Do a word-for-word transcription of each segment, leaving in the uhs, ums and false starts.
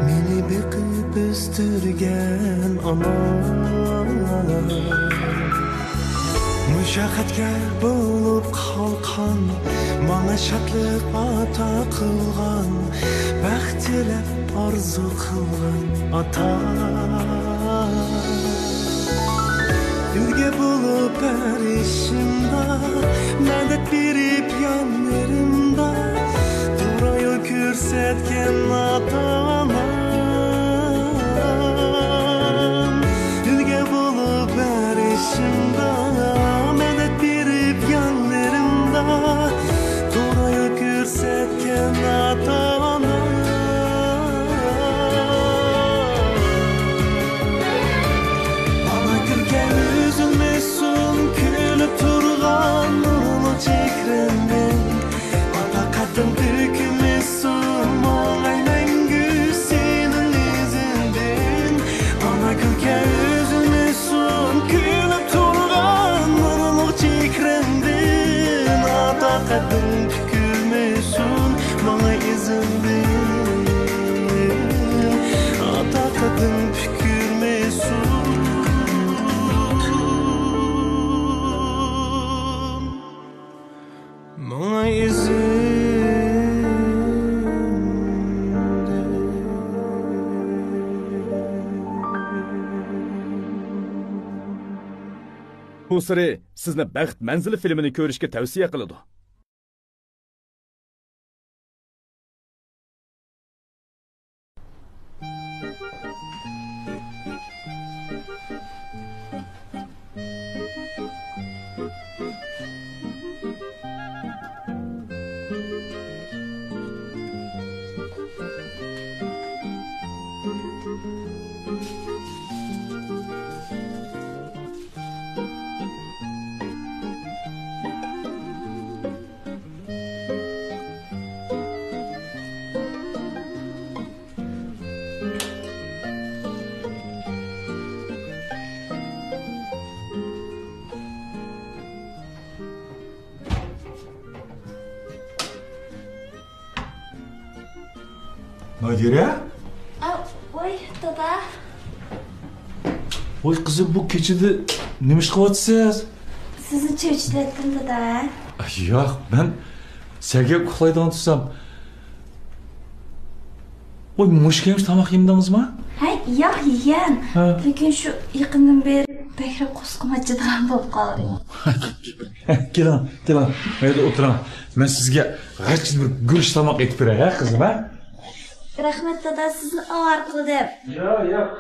مېنى بېقىپ ئۆستۈرگەن ئانا، مۇشەققەتكە بولۇپ قالقان، ماڭا شادلىق ئاتا قىلغان، بەخت تىلەپ ئارزۇ قىلغان ئاتا. ئۈلگە بولۇپ ھەر ئىشىمدا، مەدەت بېرىپ يانلىرىمدا، توغرا يول كۆرسەتكەن ئاتا-ئانام. ئۈلگە بولۇپ ھەر ئىشىمدا، مەدەت بېرىپ يانلىرىمدا، توغرا يول كۆرسەتكەن ئاتا-ئانام. ئانا كۈلكەڭ ئۈزۈلمىسۇن، كۈلۈپ تۇرغان نۇرلۇق چېھرىڭدىن. ئاتا قەددىڭ تۆكۈلمىسۇن، ماڭاي مەڭگۈ سېنىڭ ئىزىڭدىن. ئانا كۈلكەڭ ئۈزۈلمىسۇن، كۈلۈپ تۇرغان نۇرلۇق چېھرىڭدىن. ئاتا قەددىڭ پۈكۈلمىسۇن، ماڭا ئىزىڭدىن. ئاتا قەددىڭ پۈكۈلمىسۇن. ماڭا ئىزىڭدىن. بۇ سىرى سىزنى بەخت مەنزىلى فىلىمىنى كۆرۈشكە تەۋسىيە قىلىدۇ. نادىرە؟ ئا، ۋاي، دادا. ۋاي، قىزىم، بۇ كېچىدە نېمە ئىش قىلىۋاتىسىز؟ سىزنى چۆچۈتۈۋەتتىم، دادا. ئاي، ياق، مەن سەگەك ئۇخلايدىغان تۇرسام. ۋاي، مۇشۇ كەمگىچە تاماق يېمىدىڭىزما؟ ھە، ياق، يېگەن. ھە. لېكىن شۇ يېقىندىن بېرى بەكرەك قورسىقىم ئاچىدىغان بولۇپ قالدى. كېلىڭ، كېلىڭ، مەيدە ئولتۇرۇڭ. مەن سىزگە غەججىدىن بىر گۈرۈچ تاماق ئېتىپ بېرەي، ھە، قىزىم، ھە؟ رەھمەت، دادا، سىزنى ئاۋارە قىلدىم. ياق، ياق.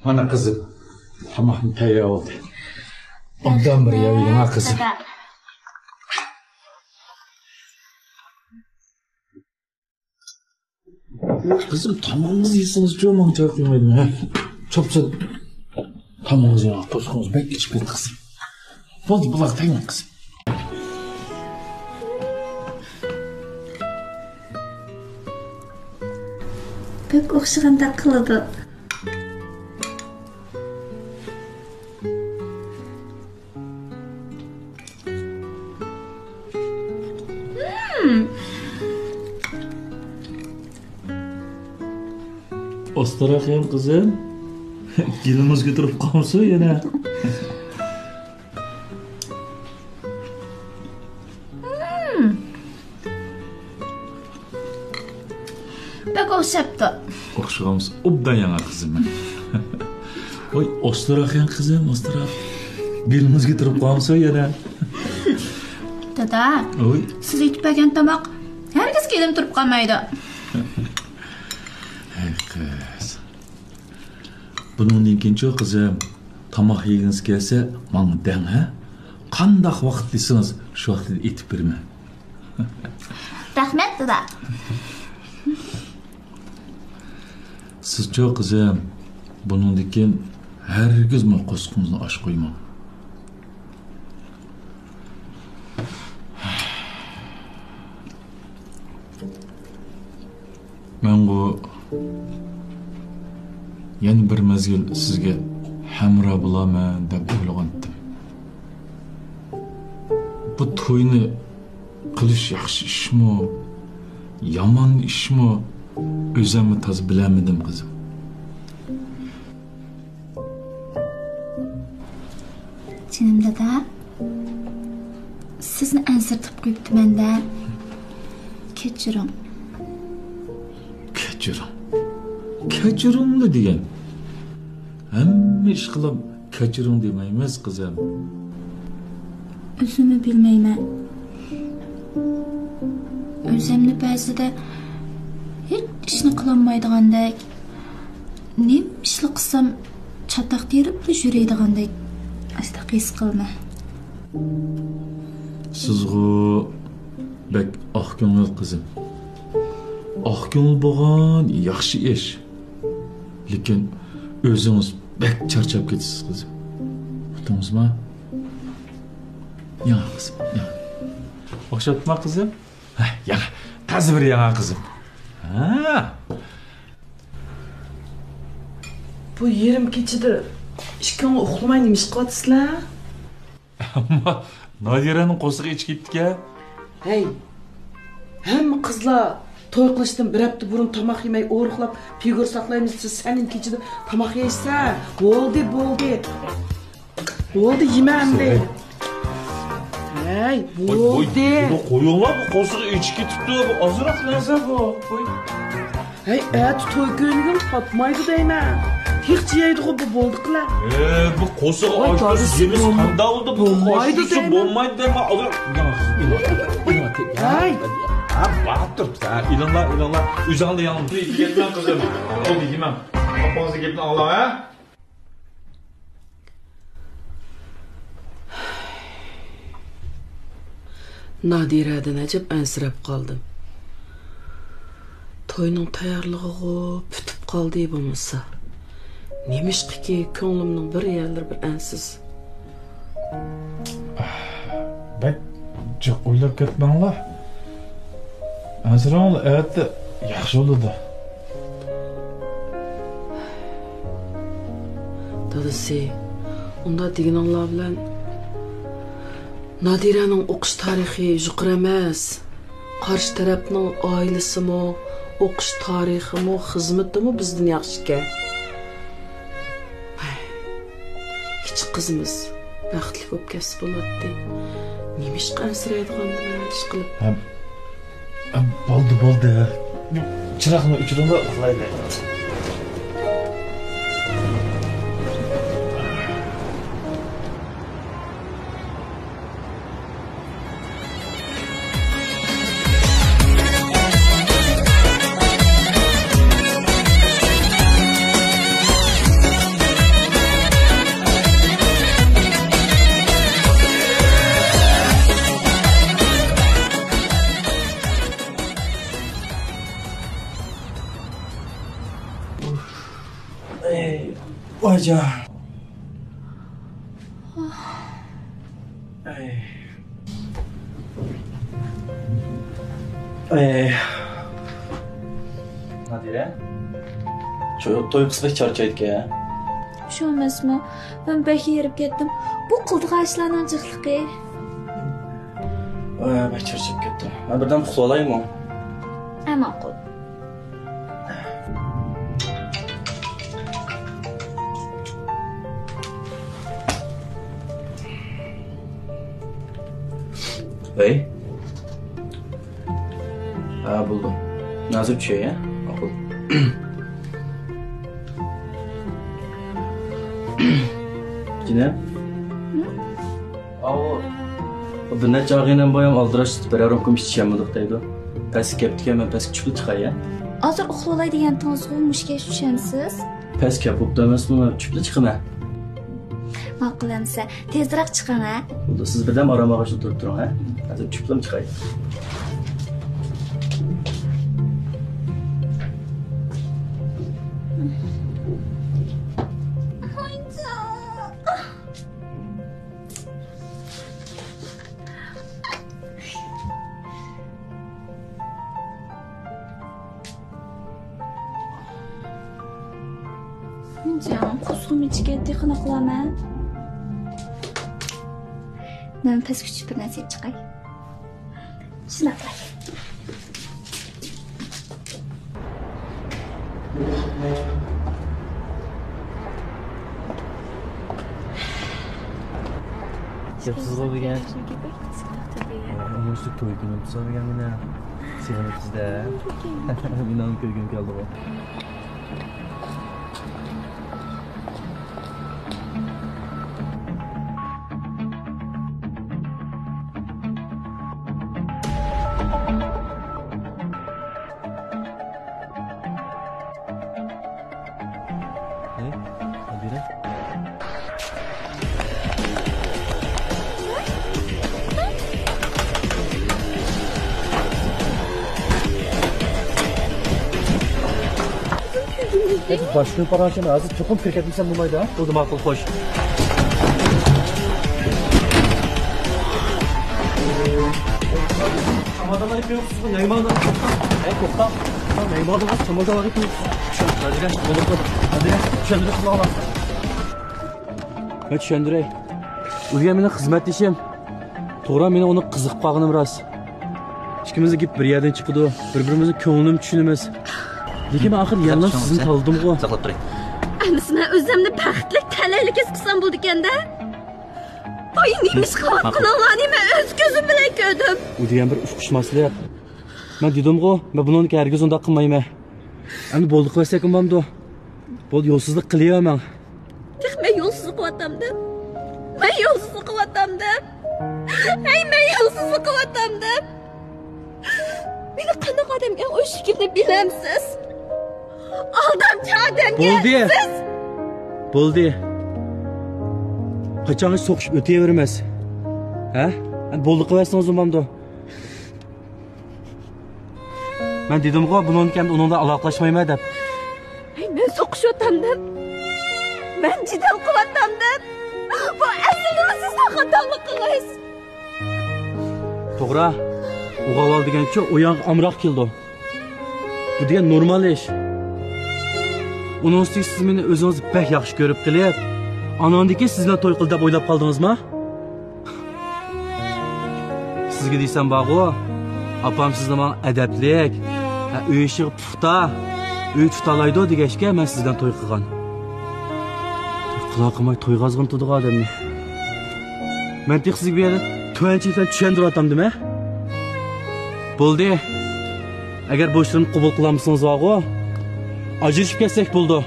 مانا قىزىم، تاماقنى تەييار بولدى. ئوبدان بىر يەۋېلىڭ ھە قىزىم. قىزىم، تامىقىڭىزنى يېسىڭىزچۇ، ماڭا چاي قۇيمايدىمۇ، ھە؟ چاپسان تامىقىڭىزنى يەڭ، توشقىڭىز بەك ئېچىپ كەتتى، قىزىم. بولدى، بۇلارغا تەگمەڭ، قىزىم. بەك ئوخشىغاندەك قىلىدۇ. ئاستىراق يەڭ قىزىم، گېلىڭىز كۆتۈرۈپ قالمىسۇن يەنە. بەك ئوخشاپتۇ. ئوخشىغانمىسا ئوبدان يەڭ قىزىم. ۋاي، ئاستىراق يەڭ قىزىم، ئاستىراق. گېلىڭىز كۆتۈرۈپ قالمىسۇن يەنە. دادا، ۋاي، سىز ئېتىپ بەرگەن تاماق ھەرگىز گېلىم تۇرۇپ قالمايدۇ. ھەي قىز. بۇنىڭدىن كېيىنچۇ، قىزىم، تاماق يېگىڭىز كەلسە، ماڭا دەڭ، ھە؟ قانداق ۋاقىت دېسىڭىز، شۇ ۋاقىتتا ئېتىپ بېرىمەن. رەھمەت، دادا. سىزچۇ، قىزىم، بۇنىڭدىن كېيىن ھەرگىزمۇ قورسىقىڭىزنى ئاچ قويماڭ. مەنغۇ يەنە بىر مەزگىل سىزگە ھەمراھ بولارمەن دەپ ئويلىغانتىم. بۇ توينى قىلىش ياخشى ئىشمۇ، يامان ئىشمۇ، ئۆزۈممۇ تازا بىلەلمىدىم، قىزىم. جېنىم دادا، سىزنى ئەنسىرىتىپ قويۇپتىمەن-دە. كەچۈرۈڭ. كەچۈرۈڭ. كەچۈرۈڭلا دېگەن. ھەممە ئىشقىلا كەچۈرۈڭ دېمەيمىز، قىزىم. ئۆزۈممۇ بىلمەيمەن. ئۆزۈمنى بەزىدە ھېچ ئىشنى قىلالمايدىغاندەك، نېمە ئىشلا قىلسام چاتاق تېرىپلا يۈرىدىغاندەك، ئاشتاق ھېس قىلىمەن. سىزغۇ بەك ئاق كۆڭۈل، قىزىم. ئاق كۆڭۈل بولغان ياخشى ئىش. لېكىن ئۆزىڭىز بەك چارچاپ كېتىسىز، قىزىم. ئۇقتىڭىزمۇ؟ ياڭا، قىزىم، ياڭا. ئوخشاپتىما، قىزىم؟ ھە، ياڭا. تازا بىر ياڭا، قىزىم. ھە. بۇ يېرىم كېچىدە ئىككىڭلار ئۇخلىماي نېمە ئىش قىلىۋاتىسىلەر؟ ئەمما نادىرەنىڭ قورسىقى ئېچىپ كېتىپتىكەن. ھەي، ھەممە قىزلار توي قىلىشتىن بىر ھەپتە بۇرۇن تاماق يېمەي ئورۇقلاپ فىگۇر ساقلايمىز دېسە، سەن نېمە كېچىدە تاماق يەيسەن؟ بولدى، بولدى. بولدى، يېمە ئەمدى. ھەي، ھەي، ۋاي، ۋاي، بولدى. بۇنى قويۇڭلار، بۇ قورسىقى ئېچىپ كېتىپتۇ، بۇ ئازراق نەرسە بۇ. ۋاي. ھەي، ئەتە توي كۆينىگىمۇ پاتمايدۇ دەيمەن. تېخىچە يەيدىغۇ بۇ، بولدى قىلە. ئە، بۇ قورسىقى ئاچ تۇرسا يېمىس قانداق بولىدۇ؟ بۇ قورسىقى بولمايدۇ دەيمەن. ئازراق. ھەي. ھە، باتۇر. ھە، ئېلىڭلار، ئېلىڭلار. ئۆزۈڭلار يەڭ. كەتمەڭ، قىزىم. بولدى، يېمەڭ. ئاپىڭىزنىڭ گېپىنى ئاڭلاڭ، ھە؟ نادىرەدىن ئەجەب ئەنسىرەپ قالدىم. توينىڭ تەييارلىقىغۇ پۈتۈپ قالدى بولمىسا. نېمىشقىكى كۆڭلۈمنىڭ بىر يەرلىرى بىر ئەنسىز. بەك جىق ئويلاپ كەتمەڭلار. ئەنسىرىمەڭلار، ئەتە ياخشى بولىدۇ. دادىسى، ئۇنداق دېگىنىڭلار بىلەن نادىرەنىڭ ئوقۇش تارىخى يۇقىرى ئەمەس. قارشى تەرەپنىڭ ئائىلىسىمۇ، ئوقۇش تارىخىمۇ، خىزمىتىمۇ بىزدىن ياخشىكەن. ھەي، كىچىك قىزىمىز بەختلىك بولۇپ كەتسە بولاتتى. نېمىشقا ئەنسىرەيدىغاندىمەن ئىشقىلىپ؟ ھە، ھە، بولدى، بولدى. چىراغنى ئۆچۈرۈڭلار، ئۇخلايلى. ئەي، ۋايجان. ئەي. ئەي. نادىرە، شۇ توي قىز بەك چارچايدىكەن. شۇ ئەمەسمۇ؟ مەن بەك ھېرىپ كەتتىم. بۇ قىلىدىغان ئىشلارنىڭ جىقلىقى. ئەي، بەك چارچاپ كەتتىم. مەن بىردەم ئۇخلىۋالايمۇ؟ ئە، ماقۇل. ۋەي. ھە، بولدى. ھازىر چۈشەي، ھە؟ ماقۇل. جېنىم. ئاۋۇ، بىر نەچچە ئاغىنەم بايام ئالدىراش بىرەر رومكىمۇ ئىچىشەلمىدۇق دەيدۇ. پەسكە كەپتىكەن، مەن پەسكە چىقىپ چىقاي، ھە؟ ھازىر ئۇخلىۋالاي دېگەنتىڭىزغۇ، مۇشۇ كەچ چۈشەمسىز؟ پەس كەپ بوپتۇ ئەمەسمۇ، چۈشۈپلا چىقىمەن. ماقۇل ئەمىسە، تېزرەك چىقىڭ ھە. بولدى، سىز بىردەم ئارام ئالغاچ ئولتۇرۇپ تۇرۇڭ ھە. ھازىر چۈشۈپلا چىقاي. جان، قۇسقۇم ئىچكەتتى، قانداق قىلارمەن؟ مەن پەسكە چۈشۈپ بىر نەرسە ئېلىپ چىقاي. شۇنداق قىلاي. ياپسىزغۇ دېگەن. ئۇمۇشلۇق توي كۈنى بولسا دېگەن مېنى. سېغىنىپسىز-دە. مېنىڭ كۆرگۈم كەلدىغۇ. باشقا پاراڭشىنى ھازىر چوقۇم كىرىپ كەتمىسەم بولمايدۇ ھە؟ بولدى، ماقۇل، خوش. چامادانلارنى قويۇپسىزغۇ، نەگىماندا؟ ھەي، توختا. نەگىماندا چامادانلارنى قويۇپسىز؟ چۈشەندۈرۈش بولۇپ، ھازىر چۈشەندۈرۈش قىلىڭلار. مەن چۈشەندۈرەي. ئۇ دېگەن مېنىڭ خىزمەتدىشىم. توغرا، مېنىڭ ئۇنىڭ قىزىقىپ قالغىنىم راست. ئىككىمىزنىڭ گېپى بىر يەردىن چىقىدۇ، بىر-بىرىمىزنىڭ كۆڭلىنىمۇ چۈشىنىمىز. لېكىن مەن ئاخىر يەنىلا سىزنى تاللىدىمغۇ. ساقلاپ تۇرۇڭ. ئەمىسە مەن ئۆزۈمنى بەختلىك تەلەيلىك ھېس قىلسام بولىدىكەن-دە. ۋاي، نېمە ئىش قىلىۋاتقىنىڭلارنى مەن ئۆز كۆزۈم بىلەن كۆردۈم. ئۇ دېگەن بىر ئۇقۇشماسلىق. مەن دېدىمغۇ، مەن بۇنىڭدىن كېيىن ھەرگىز ئۇنداق قىلمايمەن. ئەمدى بولدى، قىلىۋەتسەك بولمامدۇ؟ بولدى، يولسىزلىق قىلىۋەرمەڭ. تېخى مەن يولسىزلىق قىلىۋاتامدىم؟ مەن يولسىزلىق قىلىۋاتامدىم؟ ھەي، مەن يولسىزلىق قىلىۋاتامدىم؟ مېنى قانداق ئادەمگە ئويلىشىپتىكىمنى بىلەمسىز؟ ئالدامچى ئادەمگە بولدى. سىز. بولدى. قاچانغىچە سوقۇشۇپ ئۆتۈۋېرىمىز؟ ھە؟ ئەمدى بولدى، قىلىۋەتسىڭىز بولمامدۇ؟ مەن دېدىمغۇ، بۇنىڭدىن كېيىن ئۇنىڭ بىلەن ئالاقىلاشمايمەن دەپ. ھەي، مەن سوقۇشۇۋاتامدىم؟ مەن جېدەل قىلىۋاتامدىم؟ بۇ ئەسلىدىلا سىزنىڭ خاتالىقىڭىز. توغرا، ئوغۇل دېگەنچۇ ئۇيانغا ئامراق كېلىدۇ. بۇ دېگەن نورمال ئىش. ئۇنىڭ ئۈستىگە سىز مېنى ئۆزىڭىز بەك ياخشى كۆرۈپ قېلىپ، ئاناندىن كېيىن سىز بىلەن توي قىل دەپ ئويلاپ قالدىڭىزمۇ؟ سىزگە دېسەم بارغۇ، ئاپام سىزنى ماڭا ئەدەپلىك، ھە، ئۆي ئىشىغا پۇختا، ئۆي تۇتالايدۇ دېگەچكە، مەن سىز بىلەن توي قىلغان. قۇلاق قىلماي تويغا ئازغىنى تۇتىدىغان ئادەمنى. مەن تېخى سىزگە بۇ يەردە تۆۋەنچىلىك بىلەن چۈشەندۈرۈۋاتامدىم ھە؟ بولدى. ئەگەر بۇ ئىشلىرىمنى قوبۇل قىلالمىسىڭىز بارغۇ، ئاجرىشىپ كەتسەك بولىدۇ.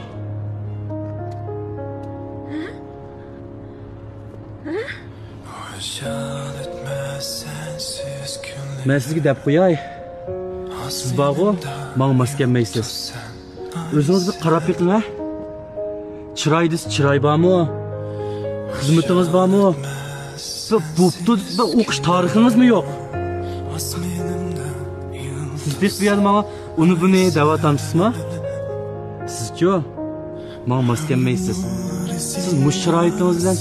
مەن سىزگە دەپ قوياي، سىز بارغۇ، ماڭا ماس كەلمەيسىز. ئۆزىڭىز بىر قاراپ بېقىڭ ھە. چىراي دېسە چىراي بارمۇ؟ خىزمىتىڭىز بارمۇ؟ بىر بوپتۇ دېسە بىر ئوقۇش تارىخىڭىزمۇ يوق. سىز بېقىپ بۇ يەردە ماڭا ئۇنى بۇنى دەۋاتامسىزما؟ سىزچۇ؟ ماڭا ماس كەلمەيسىز. سىز مۇشۇ شارائىتىڭىز بىلەن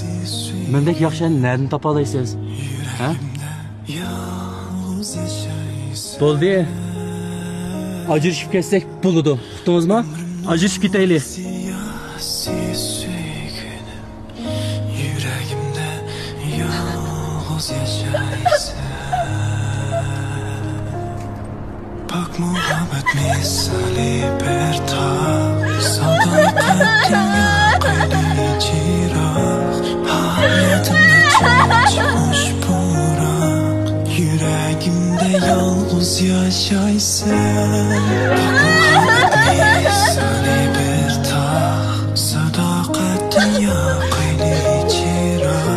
مەندەك ياخشى ئەرنى نەدىن تاپالايسىز؟ ھە؟ بولدى. ئاجرىشىپ كەتسەك بولىدۇ. ئۇقتىڭىزما؟ ئاجرىشىپ كېتەيلى. يۈرەكىمدە يالغۇز ياشايسەن. پاك مۇھەببەت مىسالى بىر تاغ، ساداقەتنىڭ ياقىدۇ چىراغ، ھاياتىمدا چاچ خۇش پۇراق، يۈرەكىمدە يالغۇز ياشايسەن. پاك مۇھەببەت مىسالى بىر تاغ، ساداقەتنىڭ ياقىدۇ چىراغ،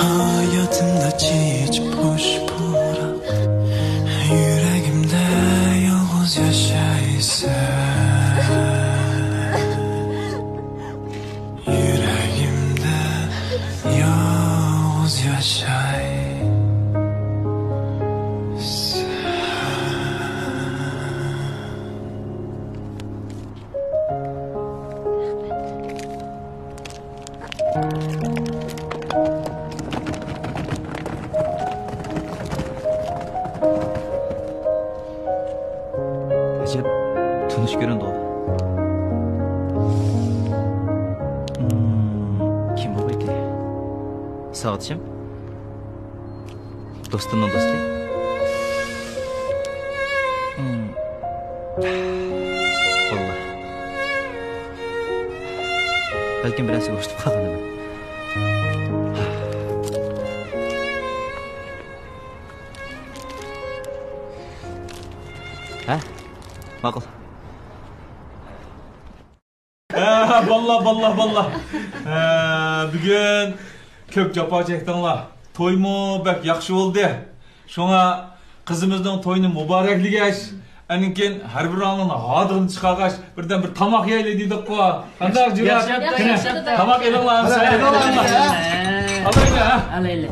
ھاياتىمدا چېچىپ خۇش پۇراق، يۈرەكىمدە يالغۇز ياشايسەن. ئەجەب تونۇش كۆرۈنىدۇ. ھىم، كىم بۇ بېتى؟ ساۋاقدىشىم؟ دوستۇمنىڭ دوستى؟ ھىم. باللا. بەلكىم بىرەرسىگە ئوخشىتىپ قالغىنىمەن. ھە؟ ماقۇل. ھە، باللا، باللا، باللا. ھە، بۈگۈن كۆپ جاپا چەكتىڭلار. تويمۇ بەك ياخشى بولدى. شۇڭا قىزىمىزنىڭ تويىنى مۇبارەكلىگەچ، ئاندىن كېيىن ھەر بىرىڭلارنىڭ ھادىقىنى چىقارغاچ، بىردەم بىر تاماق يەيلى دېدۇققۇ. قانداق جۈرئەت؟ ياخشى، ياخشى، قېنى، ياخشى. تاماق ئېلىڭلار، ھەمسايە، ئېلىڭلار. ئالايلى، ھە؟ ئالايلى.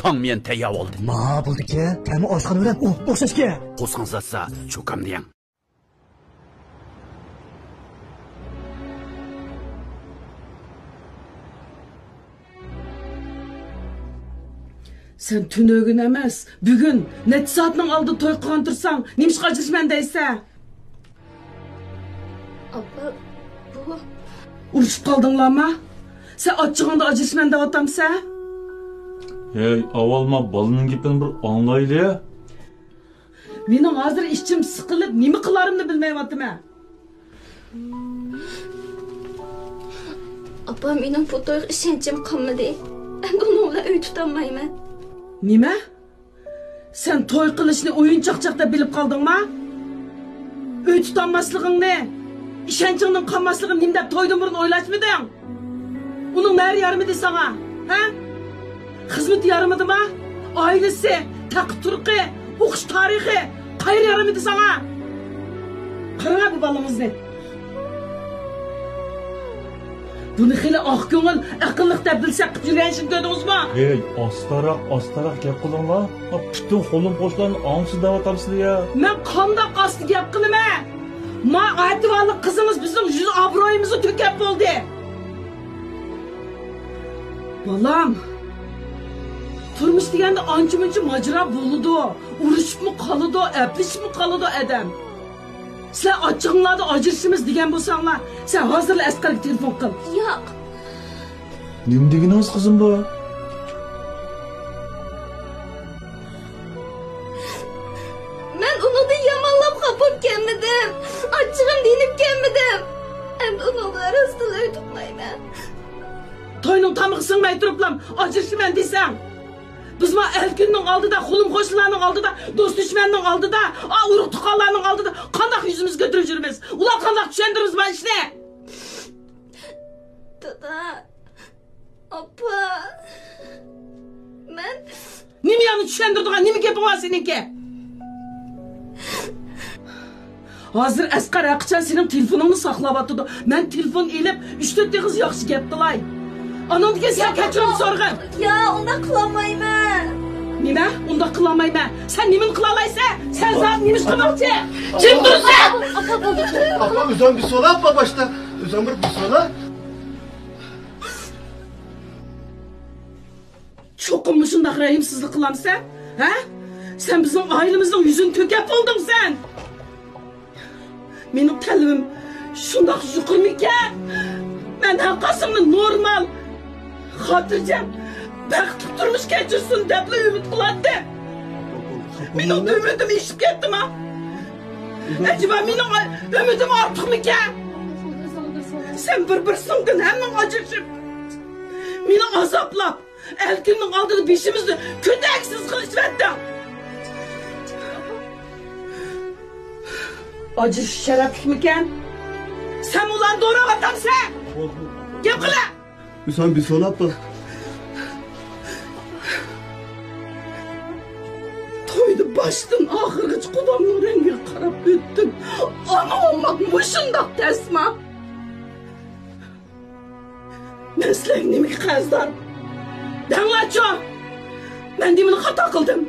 تاڭميەن تەييار بولدى. ما بولدىكەن، تەمى ئاشقان بىلەن ئۇ ئوخشاشكەن. قورسىقىڭ ساتسا، چوكام دېيىڭ. سەن تۈنۈگۈن ئەمەس، بۈگۈن نەچچە سائەتنىڭ ئالدىدا توي قىلغان تۇرساڭ، نېمىشقا ئاجرىشىمەن دەيسەن؟ ئاپا، بۇ. ئۇرۇشۇپ قالدىڭلارمۇ؟ سەن ئاچچىقىڭدا ئاجرىشىمەن دەۋاتامسەن؟ ھەي، ئاۋۋال ما بالىنىڭ گېپىنى بىر ئاڭلايلى. مېنىڭ ھازىر ئىچىم سىقىلىپ، نېمە قىلارىمنى بىلمەيۋاتىمەن. ئاپا، مېنىڭ بۇ تويغا ئىشەنچىم قالمىدى. ئەمدى ئۇنىڭ بىلەن ئۆي تۇتالمايمەن. نېمە؟ سەن توي قىلىشنى ئويۇن چاقچاق دەپ بىلىپ قالدىڭما؟ ئۆي تۇتالماسلىقىڭنى، ئىشەنچىڭنىڭ قالماسلىقىنى نېمە دەپ تويدىن بۇرۇن ئويلاشمىدىڭ؟ ئۇنىڭ نەرە يارىمىدى ساڭا؟ ھە؟ خىزمىتى يارىمىدىما؟ ئائىلىسى، تەقى-تۇرقى، ئوقۇش تارىخى قايەر يارىمىدى ساڭا؟ قاراڭا بۇ بالىڭىزنى. بۇنى خېلى ئاق كۆڭۈل، ئەقىللىق دەپ بىلسەك قىلىپ يۈرگەن ئىشىنى كۆردىڭىزمۇ؟ ھەي، ئاستاراق، ئاستاراق گەپ قىلىڭلار. پۈتۈن قولۇم-قوشنام ئاڭلىسۇن دەۋاتامسىلەر يا. مەن قانداق ئاستا گەپ قىلىمەن؟ ما ئەتىۋارلىق قىزىڭىز بىزنىڭ يۈز ئابرۇيىمىزنى تۆكۈپ بولدى. بالام، تۇرمۇش دېگەندە ئانچە-مۇنچە ماجىرا بولىدۇ. ئۇرۇشۇپمۇ قالىدۇ، ئەپلىشىپمۇ قالىدۇ ئادەم. سىلەر ئاچچىقىڭلاردا ئاجرىشىمىز دېگەن بولساڭلار، سەن ھازىرلا ئەسقەرگە تېلېفون قىل. ياق. نېمە دېگىنىڭىز، قىزىم، بۇ؟ مەن ئۇنىڭدىن يامانلاپ خاپا بولۇپ كەلمىدىم. ئاچچىقىمدا يېنىپ كەلمىدىم. ئەمدى ئۇنىڭ بىلەن راستتىنلا ئۆي تۇتمايمەن. توينىڭ تامىقى سىڭمەي تۇرۇپلا ئاجرىشىمەن دېسەڭ، بىز ما ئەل-كۈننىڭ ئالدىدا، قولۇم-قوشنىلارنىڭ ئالدىدا، دوست-دۈشمەننىڭ ئالدىدا، ئا، ئۇرۇق-تۇغقانلارنىڭ ئالدىدا قانداق يۈزىمىزگە كۆتۈرۈپ يۈرىمىز؟ ئۇلارغا قانداق چۈشەندۈرىمىز ما ئىشنى؟ دادا، ئاپا، مەن. نېمە يەنە چۈشەندۈرىدىغان، نېمە گېپىڭ بار سېنىڭكى؟ ھازىر ئەسقەر ھەقىچان سېنىڭ تېلېفونۇڭنى ساقلاۋاتىدۇ. مەن تېلېفون ئېلىپ، ئۈچ-تۆت ئېغىز ياخشى گەپ قىلاي. ئانىڭدىن كېيىن سەن كەچۈرۈم سورىغىن. يا، ئۇنداق قىلالمايمەن. نېمە؟ ئۇنداق قىلالمايمەن. سەن نېمىنى قىلالايسەن؟ سەن زادى نېمە ئىش قىلماقچى؟ جىم تۇرسەن! ئاپا، ئۆزۈڭ بىر سولا، ئاپا، باشتا. ئۆزۈڭ بىر، بىر سولا. چوقۇم مۇشۇنداق رەھىمسىزلىك قىلامسەن؟ ھە؟ سەن بىزنىڭ ئائىلىمىزنىڭ يۈزىنى تۆكۈپ بولدۇڭ سەن! مېنىڭ تەلىپىم شۇنداق يۇقىرىمىكەن؟ مەن ھەرقايسىڭلار نورمال، خاتىرجەم، بەختلىك تۇرمۇش كەچۈرسۇن دەپلا ئۈمىد قىلاتتىم. مېنىڭ ئۈمىدىم ئېشىپ كەتتىما؟ ئەجەبا مېنىڭ ئۈمىدىم ئارتۇقمىكەن؟ سەن بىر-بىرسىڭدىن ھەممىڭ ئاجرىشىپ، مېنى ئازابلاپ، ئەلكۈننىڭ ئالدىدا بېشىمىزنى كۆتەرگۈسىز قىلىشىۋەتتىڭ. ئاجرىشىش شەرەپلىكمىكەن؟ سەن ئۇلارنى دوراۋاتامسەن؟ گەپ قىلە! ھۈسەن بىسولاپا. تويدا باشتىن ئاخىرغىچە قۇدامنىڭ رەڭگىگە قاراپ ئۆتتۈم. ئانا بولماق مۇشۇنداق تەسما؟ مەن سىلەرگە نېمىگە قەرزدار؟ دەڭلارچۇ! مەن نېمىنى خاتا قىلدىم؟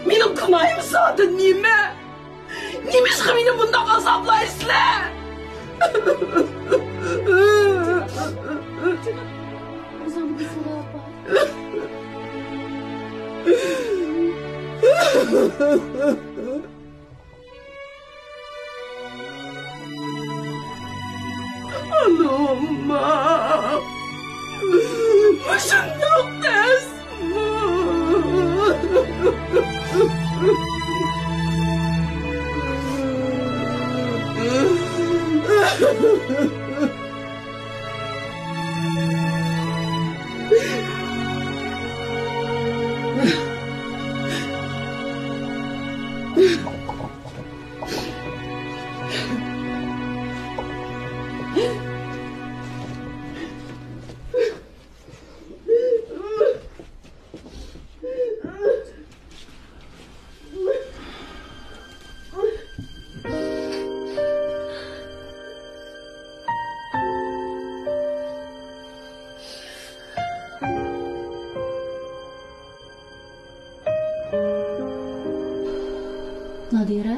مېنىڭ گۇناھىم زادى نېمە؟ نېمىشقا مېنى بۇنداق ئازابلايسىلەر؟ ئانام، مۇشۇنداق تەسمۇ؟ نادىرە،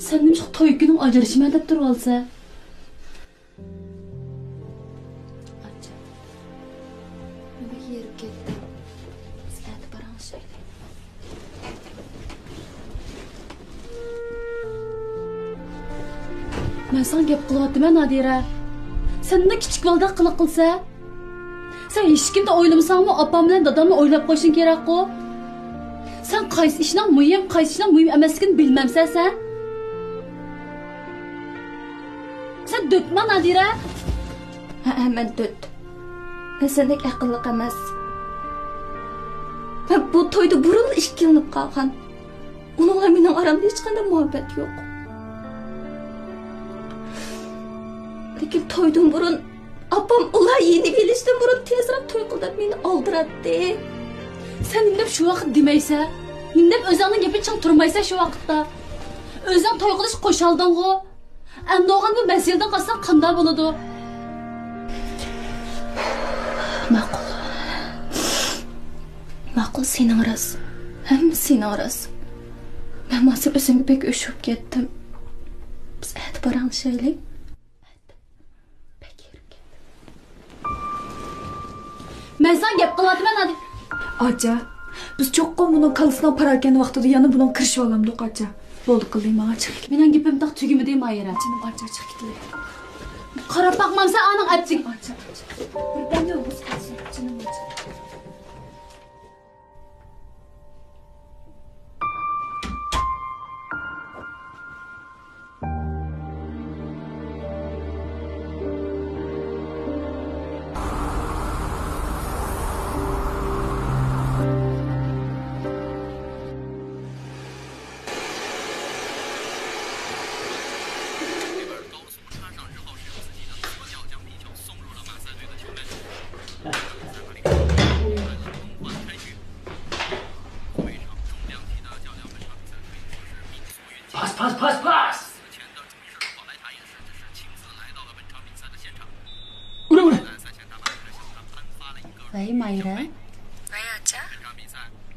سەن نېمىشقا توي كۈنۈڭ ئاجرىشىمەن دەپ تۇرۇۋالىسەن؟ ئاچا، مەن بەك ھېرىپ كەتتىم. بىز ئەتە باراڭلىشايلى. مەن ساڭا گەپ قىلىۋاتىمەن، نادىرە. سەن مۇنداق كىچىك بالىدەك قىلىق قىلسە. سەن ھېچكىمنى ئويلىمىساڭمۇ، ئاپام بىلەن دادامنى ئويلاپ قويۇشۇڭ كېرەكقۇ. سەن قايسى ئىشنىڭ مۇھىم، قايسى ئىشنىڭ مۇھىم ئەمەسلىكىنى بىلمەمسەن سەن؟ سەن دۆتما، نادىرە؟ ھەئە، مەن دۆت. مەن سەندەك ئەقىللىق ئەمەس. مەن بۇ تويدا بۇرۇنلا ئىككىلىنىپ قالغان. ئۇنىڭ بىلەن مېنىڭ ئارامدا ھېچقانداق مۇھەببەت يوق. لېكىن تويدىن بۇرۇن ئاپام ئۇلار يېنىۋېلىشتىن بۇرۇن تېزرەك توي قىل دەپ مېنى ئالدىراتتى. سەن نېمە دەپ شۇ ۋاقىت دېمەيسەن؟ نېمە دەپ ئۆزۈڭنىڭ گېپىنى چىڭ تۇرمايسەن شۇ ۋاقىتتا؟ ئۆزۈڭ توي قىلىشقا قوشالدىڭغۇ؟ ئەمدى ئوغۇل بۇ مەسىلىدىن قالساڭ قانداق بولىدۇ؟ ماقۇل. ماقۇل، سېنىڭ راست. ھەممىسى سېنىڭ راست. مەن ھازىر ئۆزۈمگە بەك ئۆچ بولۇپ كەتتىم. بىز ئەتە پاراڭلىشايلى. مەن ساڭا گەپ قىلىۋاتىمەن، ھادى. ئاچا، بىز چوققا بۇنىڭ كاللىسىنىڭ پاراكەندە ۋاقتىدا يەنە بۇنىڭغا كىرىشىۋالامدۇق، ئاچا. بولدى، قىلدى، ماڭا چىقىپ كېت. مېنىڭ گېپىم تاق تۈگىمىدى، مايرا. جېنىم، ئاچا، چىقىپ كېتىلى. قاراپ باقمامسەن ئانىڭ ئەپچىك. ئاچا، ئاچا. بىردەمدە ئۇ بۇزۇپ كەتسۇن، جېنىم، ئاچا. เฮ้ย ไมเรน เฮ้ย อาจารย์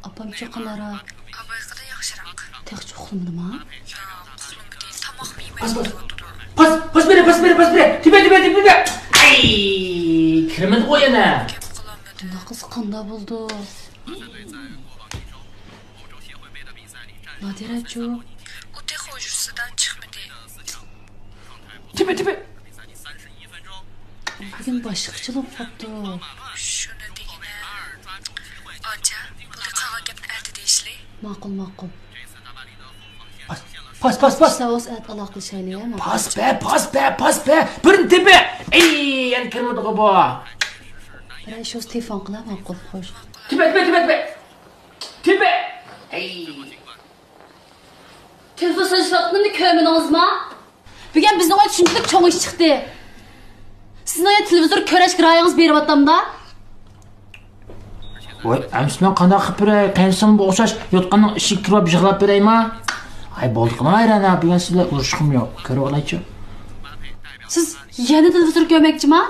ئاپام چوقۇلارا. ئابايقىدىن ياخشىراق. تېخىچە ئۇخلىمىدىما؟ ياق، ئۇخلىمىدى. تاماقمۇ يېمەي يېتىۋاتىدۇ. پاس، پاس بېرە، پاس بېرە، پاس بېرە. تۈبە، تۈبە، تۈبە، تۈبە. ئەي، كىرمىدىغۇ يەنە. گەپ قىلالمىدى. بۇنداق قىلسا قانداق بولىدۇ؟ نادىرەچۇ؟ ئۇ تېخى ھۇجرىسىدىن چىقمىدى. تۈپە، تۈپە. بۈگۈن باشقىچە بولۇپ قاپتۇ. شۇنى دېگىنە. ئاچا، بۇنى قالغان گەپنى ئەتە دېيىشلى. ماقۇل، ماقۇل. پاس، پاس، پاس. ئىشلار بولسا ئەتە ئالاقىلىشايلى، ھە، ماقۇل. پاس بە، پاس بە، پاس بە. بىرنى تېپە. ئەي، يەنە كىرمىدىغۇ بۇ. بىرەر شۇ تېلېفون قىلا، ماقۇل، خوش. تېپە، تېپە، تېپە، تېپە. تېپە. ئەي. تېلېفون سېلىش ۋاقتىنى كۆرمىدىڭىزما؟ بۈگۈن بىزنىڭ ئۆيدە شۇنچىلىك چوڭ ئىش چىقتى. سىزنىڭ يەنە تېلېۋىزور كۆرۈشكە رايىڭىز بېرىۋاتامدا؟ ۋاي، ئەمىسە مەن قانداق قىلىپ بېرەي؟ قېنى سەن بولساش يوتقاننىڭ ئىشىكى كىرىپ يىغلاپ بېرەيما؟ ئاي، بولدى قىلىڭ، ئايران، ھە، بۈگۈن سىز بىلەن ئۇرۇشقۇم يوق. كۆرۈۋالايچۇ. سىز يەنە تېلېۋىزور كۆرمەكچىما؟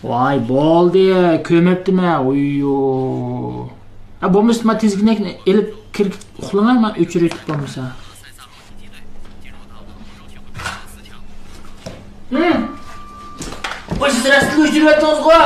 ۋاي، بولدى، كۆرمەپتىمەن. ئۇييۇ. ھە، بولمىسا، ما تىزگىنەكنى ئېلىپ كىرىپ ئۇخلىماي، ما ئۆچۈرۈۋېتىپ بولمىسا. ھىم. ۋاي، سىز راستلا ئۆچۈرۈۋەتتىڭىزغۇ.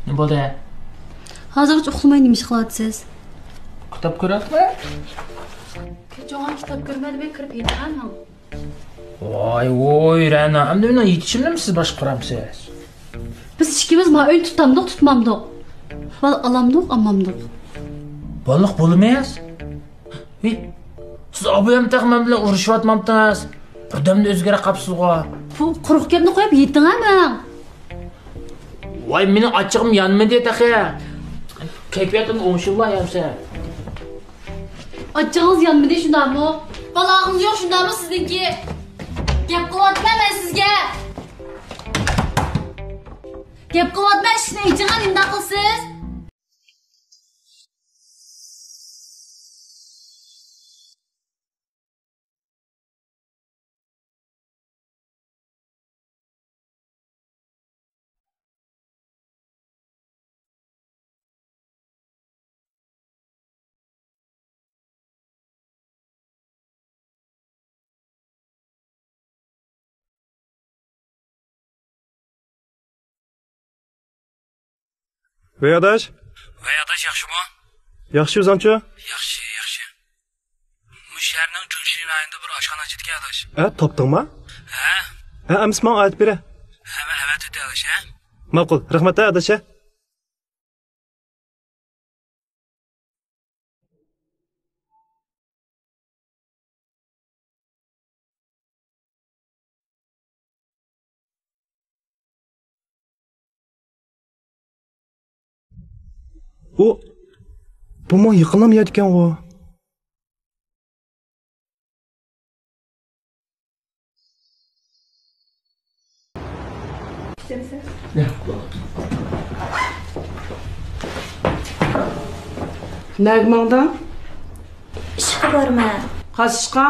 نېمە بولدى؟ ھازىرغىچە ئۇخلىماي نېمە ئىش قىلىۋاتىسىز؟ كىتاب كۆرۈۋاتىمەن. كېچىڭىز كىتاب كۆرمە دېمەي كىرىپ يېتىڭ. ۋاي ۋوي، رەنا، ئەمدى مېنىڭ يېتىشىمنىمۇ سىز باشقۇرامسىز؟ بىز ئىككىمىز ما ئۆينى تۇتامدۇق، تۇتمامدۇق؟ ۋال ئالامدۇق، ئالمامدۇق؟ بالىلىق بولىمىز. ھېي، سىز ئابايام تېخى مەن بىلەن ئۇرۇشۇۋاتمامتىڭىز؟ بىردەمدە ئۆزگىرىپ قاپسىزغۇ. بۇ قۇرۇق گەپنى قويۇپ يېتىڭ ھە مېڭ. ۋاي، مېنىڭ ئاچچىقىم يانمىدى تېخى. كەيپىياتىم ئوڭشىللا يانسا. ئاچچىقىڭىز يانمىدى شۇنداقمۇ؟ بالاغىڭىز يوق شۇنداقمۇ سىزنىڭكى؟ گەپ قىلىۋاتىمەن مەن سىزگە. گەپ قىلىۋاتىمەن، ئىشىكنى ئېچىڭ، نېمىنداق قىلىسىز؟ ۋەي ئاداش. ۋەي ئاداش، ياخشىمۇ؟ ياخشى، ئۆزۈڭچۇ؟ ياخشى، ياخشى. مۇشۇ شەھەرنىڭ جۇڭشى رايونىدا بىر ئاشخانا ئاچىدىكەن ئاداش. ھە، تاپتىڭما؟ ھە. ھە، ئەمىسە ماڭا ئەۋەتىپ بېرە. ھە، مەن ئەۋەتىۋېتەي ئاداش، ھە. ماقۇل، رەھمەت ھە ئاداش، ھە. ئۇ، بۇمۇ يېقىنلام يەردىكەنغۇ. نەگە ماڭدىڭ؟ ئىشقا بارىمەن. قايسى ئىشقا؟